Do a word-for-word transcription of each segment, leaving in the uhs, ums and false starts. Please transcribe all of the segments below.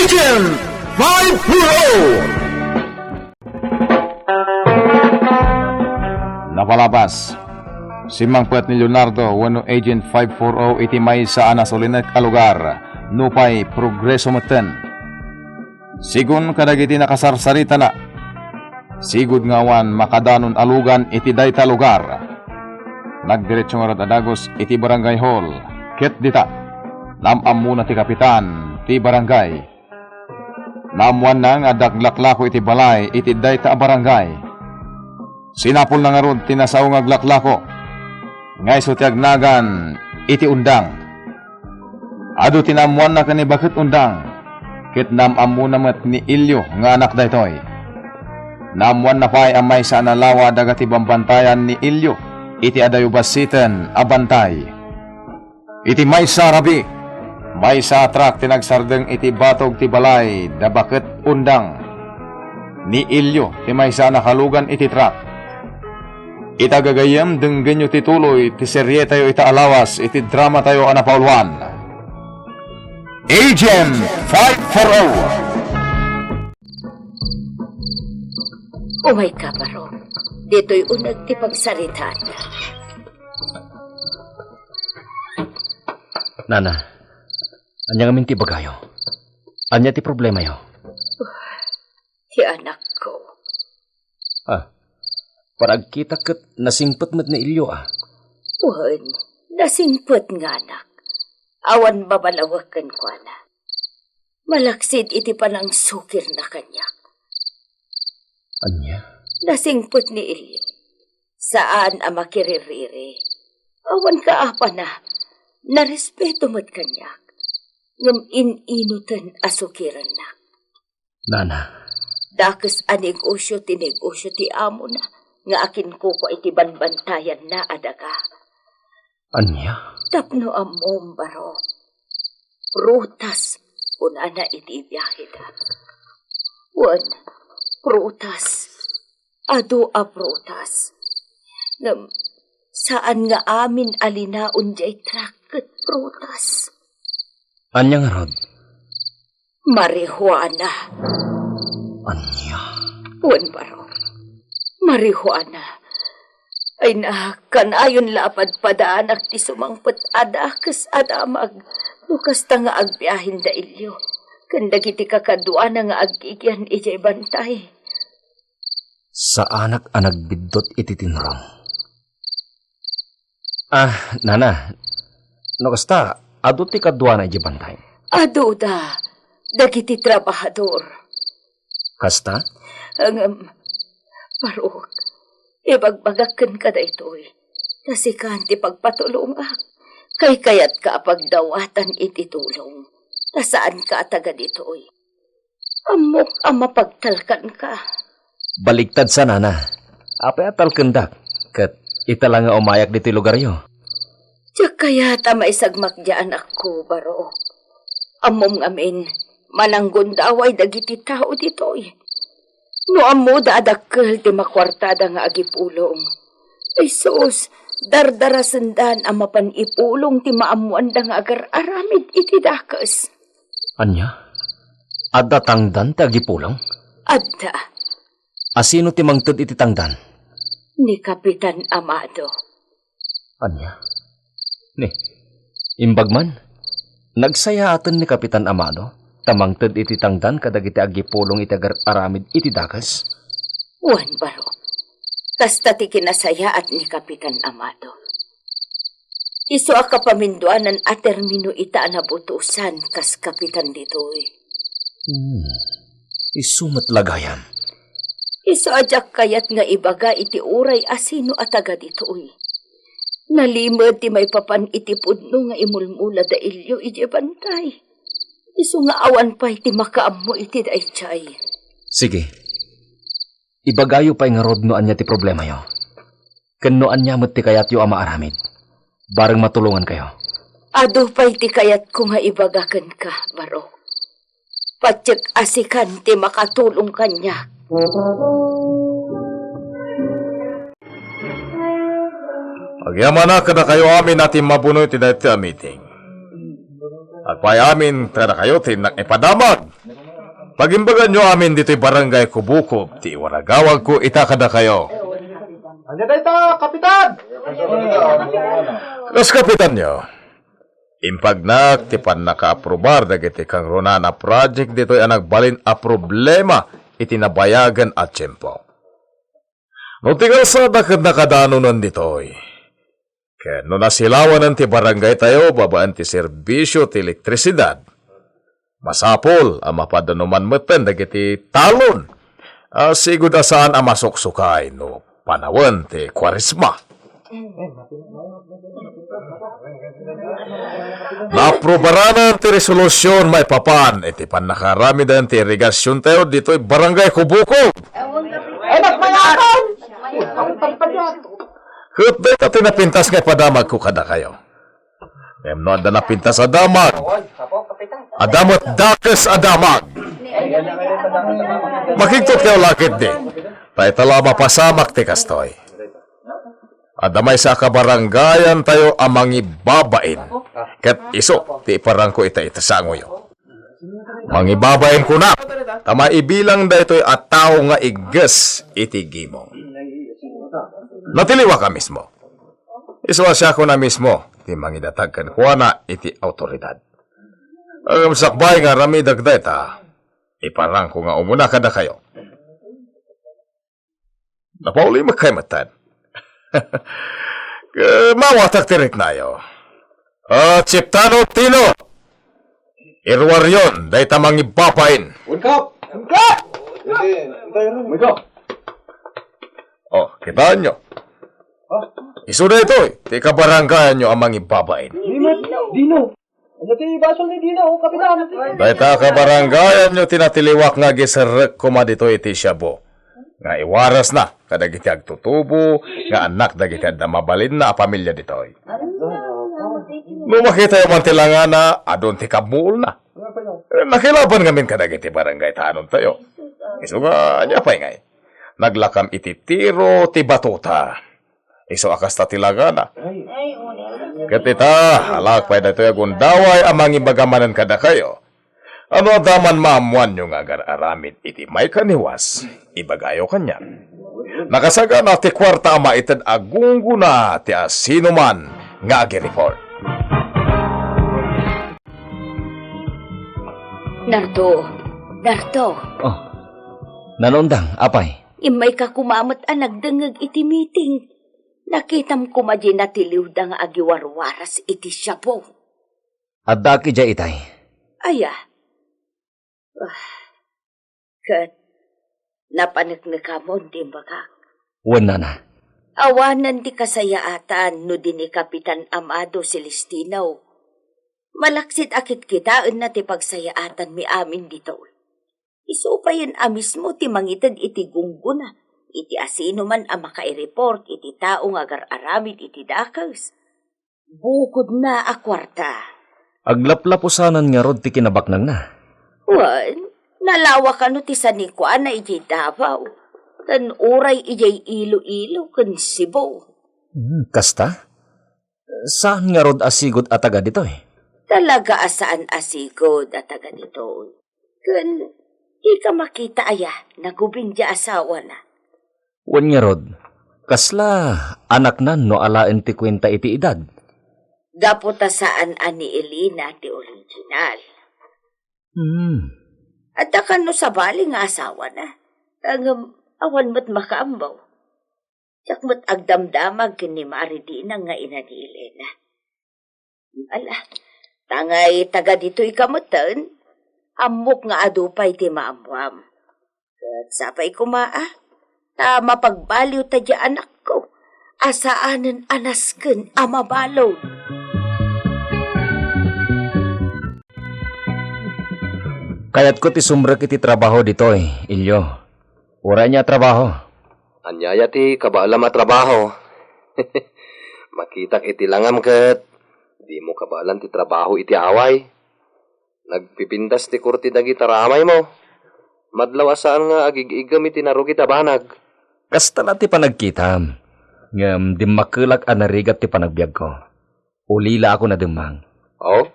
Agent five four oh. Napalabas, simmangpet ni Leonardo wenno Agent five four oh iti maysa a nasulinek a lugar, nupay progreso metten. Sigun kadagiti nakasarsaritana, sigud nga awan makadanon a lugan iti dayta a lugar. Nagdiretso ngarud a dagus iti barangay hall, ket dita, naam-ammona ti kapitan ti barangay. Naammoanna nga adda aglaklako iti balay iti dayta a barangay. Sinapulna ngarud ti nasao nga aglaklako, nga isu ti agnagan iti undang. Adu ti naammoanna ken ni Baket Undang, ket naam-ammona met ni Ilyo nga anak daytoy. Naammoanna pay a maysa a nalawa dagiti bambantayan ni Ilyo iti adayo bassiten a bantay. Iti maysa a rabii, maysa a truck ti nagsardeng iti batog ti balay da Baket Undang. Ni Ilyo ti maysa a nakalugan iti truck. Ita gagayyem, denggenyo ti tuloy ti serietayo ita a lawas iti dramatayo a napauluan, Agent five four oh. Umayka, Barok. Ditoy uneg ti pagsaritaan. Nana, ania ngamin ti ibagayo? Ania ti problemayo? Ti anakko. Ah, para agkitak ket nasingpet met ni Ilyo, ah. Wen, nasingpet nga anak. Awan mabalawek kenkuana. Malaksid iti panangsukirna kaniak. Ania? Nasingpet ni Ilyo. Saan a makiririri. Awan kaapana. Narespeto met kaniak. Ngem in-inoten a sukirennak. Nana. Dakes a negosyo ti negosyo ti amona nga akinkukua iti banbantayanna a daga. Ania? Tapno ammom, Barok. Prutas, kunana iti biaheda. Wen, prutas. Adu a prutas. Ngem, saan nga amin a linaon diay truck ket prutas. Ania ngarud? Marijuana. Ania? Wen, Barok. Marijuana. Ay na, kanayon la a padpadaanak ti sumangpet a dakes a damag no kasta nga agbiahen da Ilyo ken dagiti kakaduana nga aggigian idiay bantay. Saanak a nagbiddut iti tinrong. Ah, nana, no kasta, adu ti kaduana idiay bantay? Aduda, dagiti trabahador. Kasta? Ngem, Barok, ibagbagak kenka daytoy. Ta sikan ti pagpatulongak. Kaykayatka a pagdawatan iti tulong. Ta saanka a taga ditoy. Ammok a mapagtalkanka. Baligtad sa, nana. Apay a talkendak? Ket ita la nga umayak ditoy lugaryo. Diak kayat a maisagmak diay anakko, Barok. Ammom ngamin, mananggundaway dagiti tao ditoy. No ammoda a dakkel ti makuartada nga agipulong, ay sus, dardarasendan a mapan ipulong ti maammoanda nga agar-aramid iti dakes. Ania? Adda tangdan ti agipulong? Adda. Asino ti mangted iti tangdan? Ni Kapitan Amado. Ania? Ni, imbag man, nagsayaaten ni Kapitan Amado ta mangted iti tangdan kadagiti agipulong iti agar-aramid iti dakes? Wen, Barok. Kasta ti kinasayaat ni Kapitan Amado. Isu a kapaminduanan a termino ita a nabutosan kas kapitan ditoy. Hmm. Isu met la gayam. Isu a diak kayat nga ibaga iti uray a sino a taga ditoy. Nalimed ti maipapan iti pudno nga imulmula da Elio idiay bantay. Isu nga awan pay ti makaammo iti daydiay. Sige. Ibagayo pay ngarud no ania ti problemayo. Ken no ania met ti kayatyo a maaramid. Bareng matulongankayo. Adu pay ti kayatko nga ibaga kenka, Barok. Patiek a sikan ti makatulong kaniak. Agyamanak kadakayo amin a timmabuno iti daytoy a meeting. Agpay amin kadakayo ti innak ipadamag. Pagimbaganyo amin ditoy Barangay Kubukob ti iwaragawagko ita kadakayo. Ania dayta, Kapitan? Kas kapitanyo, impagnak ti pannakaaprubar dagiti kangrunaan a project ditoy a nagbalin a problema iti nabayagen a tiempo. No ti kalsada ket nakadanonen ditoy, ken no nasilawanen ti barangaytayo babaen ti serbisio ti elektrisidad, masapul a mapadanuman metten dagiti talon a sigud a saan a masuksukay no panawen ti Kuaresma. Naaprubaran ti resolusyon maipapan iti pannakaaramiden ti irigasiontayo ditoy Barangay Kubukob. Ay, nagmayakan! Ket dayta ti napintas nga ipadamagko kadakayo. Ngem no adda napintas a damag, adda met dakes a damag. Makigtot kayo la ketdi. Ta ita la a mapasamak ti kastoy. Adda maysa a kabarangayantayo a mangibabain, ket isu ti iparangko ita iti sangoyo. Mangibabain kunak, ta maibilang daytoy a tao nga igges iti gimong. Natiliwak a mismo. Isu a siakon a mismo ti mangidatag kenkuana iti awtoridad. Ngem sakbay nga aramidek dayta, iparangko nga umuna kadakayo. Napauli met kay metten. Mawatak ti riknayo. Ah, Chief Tano Tino! Iruaryon, dayta mangibabain. Wen, Kap! Wen, Kap! Wen, Kap! Oh, kitaenyo. Ha? Isu daytoy, ti kabarangayanyo a mangibabain. Ni met, Dino. Ania ti basol ni Dino, Kapitan? Dayta kabarangayanyo ti natiliwak nga agiserrek koma ditoy iti Siabo nga iwarasna kadagiti agtutubo nga annak dagiti adda mabalinna a pamilia ditoy. No makitayo man ti langana, adun ti kabbuolna. Nakilaban ngamin kadagiti barangay tanontayo. Isu nga, ania pay ngay? Naglakam iti tiro ti batota. Isu a kasta ti langana. Ket ita, alak pay daytoy a gundaway a mangibaga manen kadakayo. No adda man maammoanyo nga agar-aramid iti maikaniwas, ibagayo kaniak. Nakasagana ti kuarta a maited a gunggona ti asinoman nga agireport. Nardo, Nardo. Oh, nanondang, apay? Immayka koma met a nagdengngeg iti meeting. Nakitam koma diay natiliwda nga agiwarwaras iti Siabo. Addaak idiay itay. Aya? Ah, ket napaneknekamon ti imbagak. Wen, nana. Awanen ti kasayaatan no di ni Kapitan Amado Celestino. Malaksid a kitkitaenna ti pagsayaatanmi amin ditoy. Isu payen a mismo ti mangited iti gunggona iti asinoman a makaireport iti tao nga agar-aramid iti dakes. Bukodna a kuarta. Aglaplapusanan ngarud ti kinabaknangna? Wen, nalawa kano ti sanikuana idiay Davao, ken uray idiay Iloilo ken Cebu. Hmm, kasta? Saan ngarud a sigud a taga ditoy? Talaga a saan a sigud a taga ditoy. Ken, dika makita aya, nagubing ti asawana. Wen ngarud, kasla anaknan no alaen ti kuenta iti edad? Gapu ta saan a ni Elena ti original. Hmm. Adda kano sabali nga asawana. Ngem awan met makaammo. Diak met agdamdamag ken ni Mari Dina nga ina ni Elena. Ala, tangay taga ditoy ka metten, ammok nga adu pay ti maammoam. Ket sapay koma a, ta mapagbaliw ta diay anakko, a saanen a nasken a mabalud. Kayatko ti sumrek iti trabaho ditoy, Ilyo. Uray ania a trabaho? Aniaya ti kabaelam a trabaho? Makitak iti langam ket dimo kabaelan ti trabaho iti away. Nagpipintas ti kurte dagiti ramaymo. Madlaw a saan nga agig-igem iti narugit a banag. Kasta la ti panagkitam. Ngem dimmakelak a narigat ti panagbiagko. Ulila ako nademmang. Oh?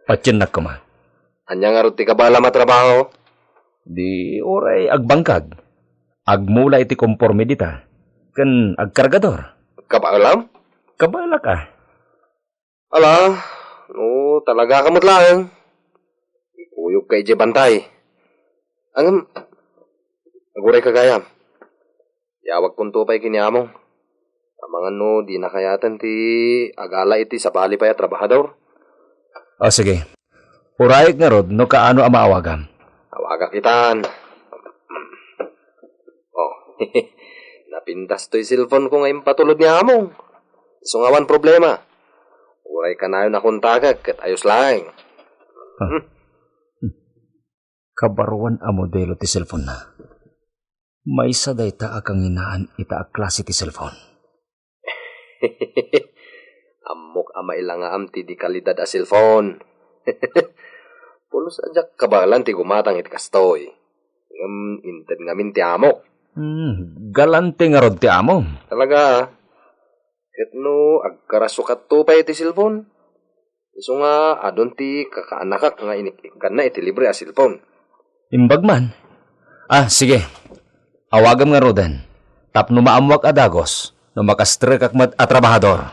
Patiennak koma. Ania ngarud ti kabaelam a trabaho? Di uray agbangkag. Agmula iti komporme dita, ken agkargador. Kabaelam? Kabaelak a. Ala, no talagaka met laeng, ikuyogka idiay bantay. Ngem, agurayka gayam. Iyawagkonto pay ken ni among. Amangan no dina kayaten ti agala iti sabali pay a trabahador. O, sige. Urayek ngarud no kaano a maawagam. Awagak itan. Oh, napintas toy cellphone ko nga impatulod ni among. Isu nga awan problema. Uray kanayon a kontakek ket ayos laeng. Kabaruan a modelo ti cellphone-na. Maysa dayta a kanginaan ita a klase ti cellphone. Ammok a mailangaam ti di kalidad a cellphone. Pulos a diak kabaelan ti gumatang iti kastoy. Ngem inted ngamin ti amok. Hmm, galante ngarud ti amo. Talaga, ket no agkarasukatto pay iti cellphone, isu nga adun ti kakaanakak nga inik-ikkanna iti libre a cellphone. Imbag man. Ah, sige. Awagam ngaruden tapno maammoak a dagus no makastrekak met a trabahador.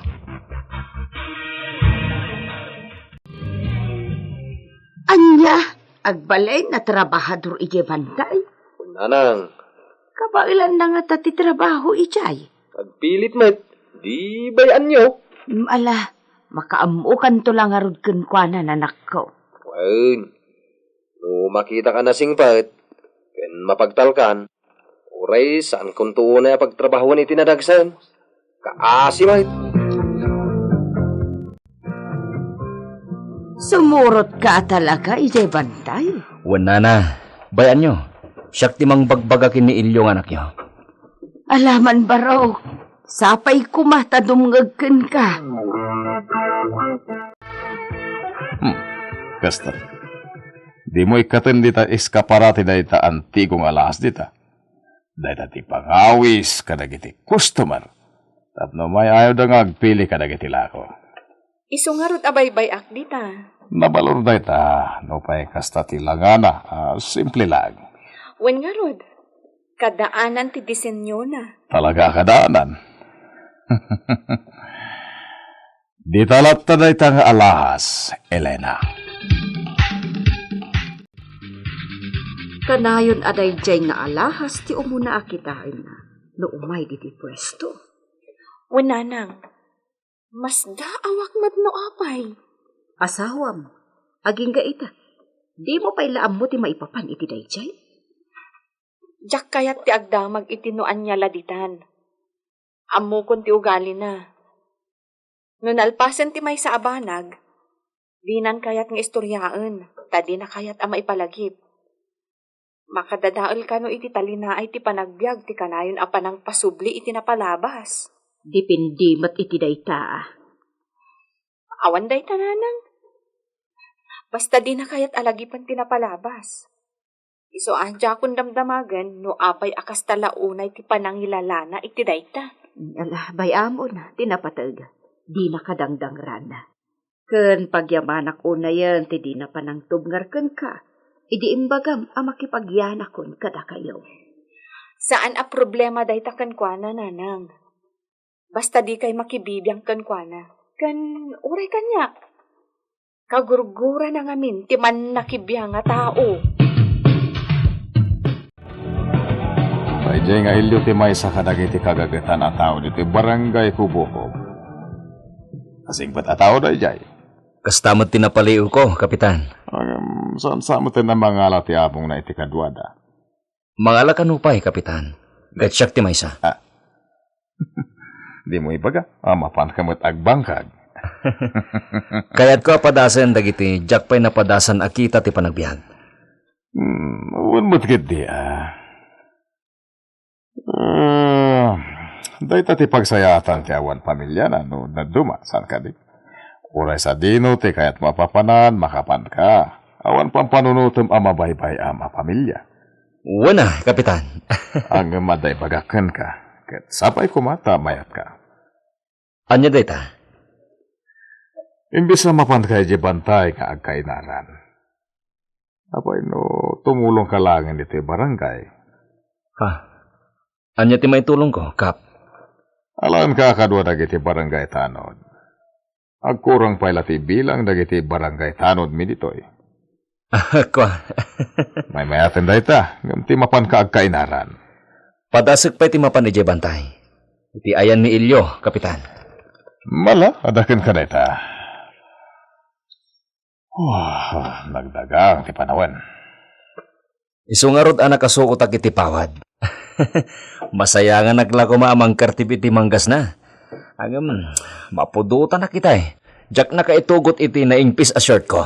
Ania? Agbalin a trabahador idiay bantay? Nanang. Kabaelanna ngata ti trabaho idiay? Agpilit met. Di bay-anyo. Mm, ala, makaammokanto la ngarud kenkuana, anakko. Wen, no makitak a nasingpet ken mapagtalkan, uray saankonto unay a pagtrabahoen iti nadagsen. Kaasi met. Sumurotka a talaga idiay bantay? Wen, nana, bay-anyo. Siak ti mangbagbaga ken ni Elio nga anakyo. Ala man, barok. Sapay koma ta dumngeg kenka. Hmm, kasta. Dimo ikkaten dita escaparate dayta antigo nga alahas dita. Dayta ti pangawis kadagiti customer tapno may-ayawda nga agpili kadagiti lako. Isu ngarud a baybay-ak dita. Nabalor dayta, nupay kasta ti langana, a simple lang. Wen ngarud, kadaanan ti disenyona. Talaga a kadaanan. Dita latta dayta nga alahas, Elena. Kanayon a daydiay nga alahas ti umuna a kitaenna no umay ditoy puesto. Wen, nanang, masdaawak met no apay. Asawam, agingga ita. Dimo pay la ammo ti maipapan iti daydiay? Diak kayat ti agdamag iti no ania la ditan. Ammokon ti ugalina. No nalpasen ti maysa a banag, dinan kayat nga istoriaen, ta dina kayat a maipalagip. Makadadael kano iti talinaay ti panagbiag ti kanayon a panangpasubli iti napalabas? Depende met iti dayta, a. Awan dayta, nanang. Basta dina kayat a lagipen ti napalabas. Isu a diakon damdamagen no apay a kasta la unay ti panangilalana iti dayta. Ala, bay-amon ti napateg. Dina kadangdangran. Ken pagyamanak unayen ti dina panangtubngar kenka idi imbagam a makipagyanakon kadakayo. Saan a problema dayta kenkuana, nanang. Basta dikay makibibiang kenkuana. Ken uray kaniak. Kagurgurana ngamin ti mannakibiang a tao. Daydiay nga Elio ti maysa kadagiti kagagetan a tao ditoy Barangay Kubukog. Nasingpet a tao daydiay. Kasta met ti napaliiwko, Kapitan. Ngem, saan sa met a mangala ti amongna iti kaduada? Mangala kano pay, Kapitan. Ket siak ti maysa. Ah. Dimo ibaga a mapanka met agbangkag. Kayatko a padasen dagiti diak pay napadasan a kita ti panagbiag. Hmm, wen met ketdi, a. Ah, dayta ti pagsayaatan ti awan pamiliana no dadduma, saan kadi? Uray sadino ti kayatmo a papanan, makapanka. Awan pampanunotem a mabaybay-am a pamilia. Wen a, Kapitan. Ngem adda ibagak kenka, ket sapay koma ta mayatka. Ania dayta? Imbes a mapanka idiay bantay nga agkainaran, apay no tumulongka laengen iti barangay? Ha? Ania ti maitulongko, Kap? Alaenka kadua dagiti barangay tanod. Agkurang pay la ti bilang dagiti barangay tanodmi ditoy. Kua. Maymayaten dayta, ngem ti mapanka agkainaran. Padasek pay ti mapan idiay bantay. Iti ayan ni Elio, Kapitan. Mala, adda kenka dayta. Wah, nagdagang ti panawen. Isu ngarud a nakasuotak iti pawad. Masayanganak la koma a mangkartip iti manggasna. Ngem, mapudotanak itay. Diak nakaitugot iti naingpis a short ko.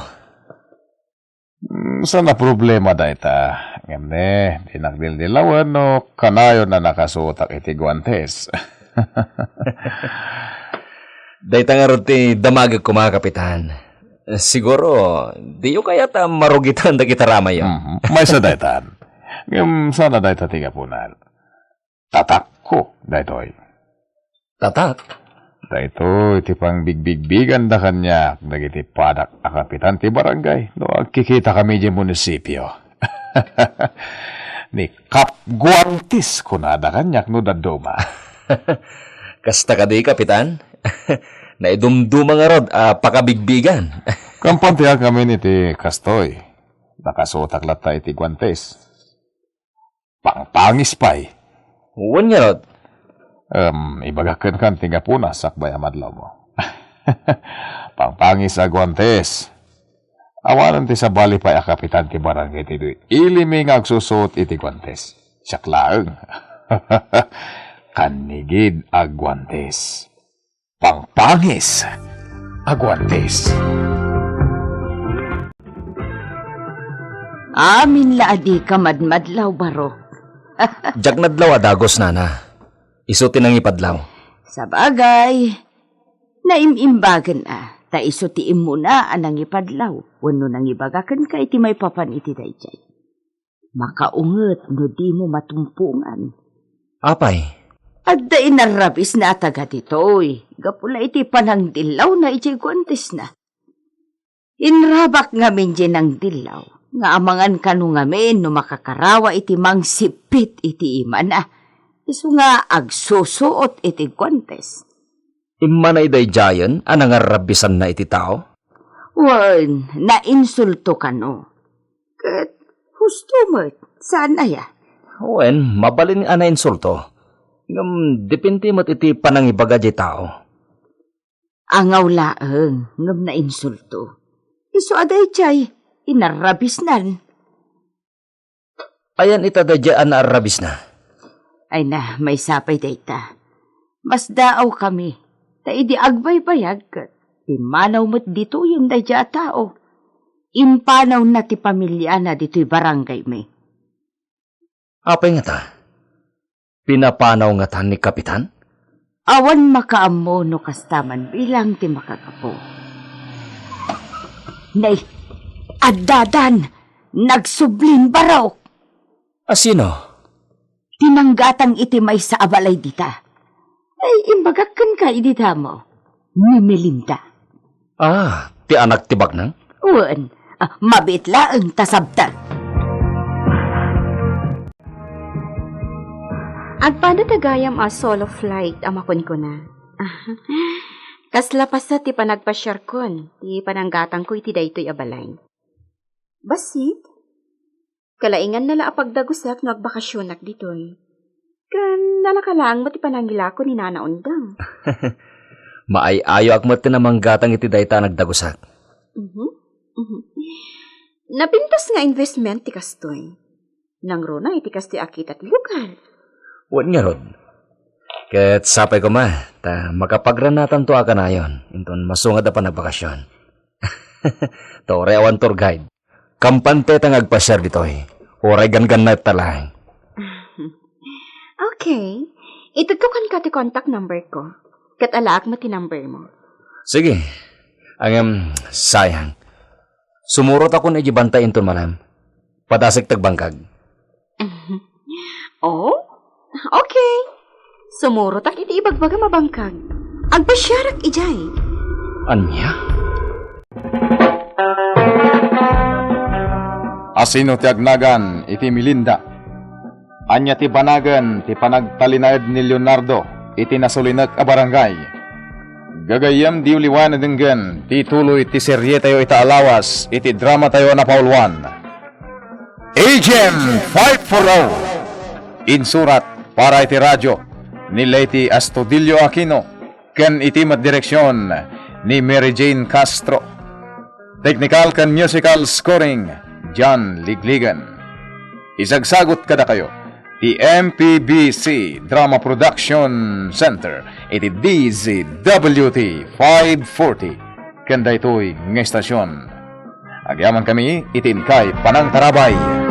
Mm, saan a problema dayta. Ngem ne, dinak dildilawen no kanayon a nakasuotak iti guantes. Dayta ngarud ti damagek koma, Kapitan. Siguro, diyo kayat a marugitan dagiti ramayo. Mhm. Maysa daytan. Ngem saan a dayta ti gapuna. Tatakko daytoy. Tatak? Daytoy ti pangbigbigbigan da kaniak dagiti padak a kapitan ti barangay no agkikita kami idiay munisipio. Ni Kap Guantes kunada kaniak no dadduma. Kasta kadi, Kapitan? Naidumduma ngarud a pakabigbigan. Kampantian kami iti kastoy. Nakasuotak latta iti guantes. Pangpangis pay. Wen ngarud. Em, ibagak kenka ti gapuna sakbay a madlawmo. Pangpangis a guantes. Awanen ti sabali pay a kapitan ti barangay ti ilimmi nga agsusuot iti guantes. Siak laeng. Kannigid a guantes. Pangpangis a guantes. Amin la a dika madmadlaw, baro. Diak nadlaw a dagus, nana. Isu ti nangipadlaw. Sabagay, naim-imbagen a, ta isu ti immuna a nangipadlaw, wenno nangibaga kenka iti maipapan iti daydiay. Makaunget no dimo matumpongan. Apay? Adda inarrabisna a taga ditoy, gapu la iti panangdillawna idiay guantesna. Inrabak ngamin diay nangdillaw, nga amangan kano ngamin no makakarawa iti mangsippit iti imana. Isu nga agsusuot iti guantes. Immana idaydiayen a nangarrabisanna iti tao? Wen, nainsulto kano. Ket husto met, saan aya? Wen, mabalin a nainsulto. Ngem depende met iti panangibaga diay tao. Angaw laeng ngem nainsulto. Isu a daydiay, inarrabisnan. Ayan ita daydiay a naarrabisna? Ay na, maysa pay dayta. Masdaawkami, ta idi agbaybayag ket pimmanaw met ditoyen daydiay a tao. Impanawna ti pamiliana ditoy barangaymi. Apay ngata? Pinapanaw ngata ni Kapitan? Awan makaammo no kasta man bilang ti makagapu. Nay, addadan! Nagsublin, barok! A sino? Ti nanggatang iti maysa a balay dita. Ay, imbagak kenka idi damo. Ni Melinda. Ah, ti anak ti baknang? Wen, ah, mabiit laeng ta sabta. Agpada ta gayam a solo flight a makunkuna. Kasla paset ti panagpasiarkon ti pananggatangko iti daytoy a balay. Bassit, kalainganna la a pagdagusak no agbakasionak ditoy. Ken nalaka laeng met ti panangilako ni Nana Undang. Maay-ayoak met ti namanggatang iti dayta a nagdagusak. Mhm. Mhm. Napintas nga investment ti kastoy. Nangruna iti kastoy a kita ti lugar. Wen ngarud. Ket sapay koma, ta makapagrannatanto a kanayon, inton masungad a panagbakasyon. Ta uray awan tour guide. Kampante ta nga agpasiar ditoy. Uray ganggannaet ta laeng. Okay. Itedko kenka ti contact number ko. Ket alaak met ti number mo. Sige. Ngem, sayang. Sumurotakon idiay bantay inton malem. Padasek ti agbangkag. Oh? Okay. Sumurotak iti ibagbagam a bangkag. Agpasiarak idiay. Ania? Asino ti agnagan iti Melinda? Ania ti banagen ti panagtalinaed ni Leonardo iti nasulinek a barangay? Gagayyem, diyo liwayan a denggen ti tuloy ti serietayo ita a lawas iti dramatayo a napauluan, Agent five four oh. Insurat para iti radyo ni Leyte Astudillo Aquino ken iti met direksion ni Mary Jane Castro. Technical ken musical scoring, John Ligligan. Isagsagut kadakayo ti M P B C Drama Production Center iti D Z W T five forty ken daytoy nga estasion. Agyamankami iti inkay panangtarabay.